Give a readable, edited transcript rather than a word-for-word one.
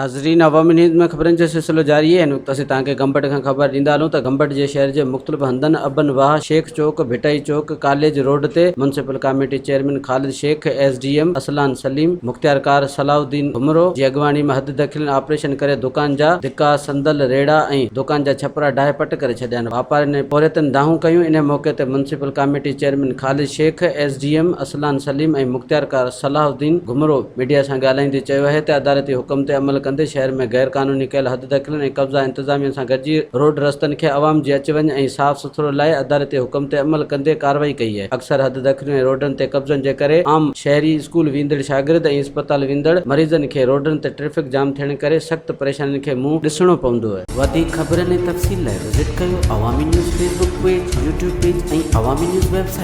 ناظرين عوامي نيوز ۾ خبرن جو سلسلو جاري آهي هن وقت اسين توهان کي گمبٽ کان خبر ڏيندا هلون ته گمبٽ جي شهر جي مختلف هنڌن ابن واهه، شيخ چوڪ، ڀٽائي چوڪ، ڪاليج روڊ تي municipal committee chairman Khalid Shaikh, S D M Arsalan Saleem, مختيارڪار صلاح الدين گهمرو جي اڳواڻي ۾ حد دخلين آپريشن ڪري دڪان جا ڌڪا، صندل، ريڙها ۽ دڪان جا ڇپرا ڊاهي پٽ ڪري ڇڏيا آهن. واپارين ۽ پورهيتن دانهون ڪيون انهي موقعي تي municipal committee chairman Khalid Shaikh, S D M Arsalan Saleem ۽ مختيارڪار صلاح الدين گهمرو ميڊيا سان ڳالهائيندي چيو آهي ته عدالتي حڪم تي عمل ڪندي شهر ۾ غير قانوني ڪيل حددخلين ۽ قبضا انتظاميا سان گڏجي روڊ رستن کي عوام جي اچ وڃ ۽ صاف سٿرو لاء عدالتي حڪم تي عمل ڪندي ڪارروائي ڪئي آهي اڪثر حددخليون ۽ روڊن تي قبضن جي ڪري عام شهري اسڪول ويندڙ شاگرد ۽ اسپتال ويندڙ مريضن کي روڊن تي ٽريفڪ جام ٿيڻ ڪري سخت پريشانين کي منهن ڏسڻو پوندو آهي. وڌيڪ خبرن ۽ تفصيل لاء وزٽ ڪيو Awami news Facebook page, YouTube page ۽ Awami news website.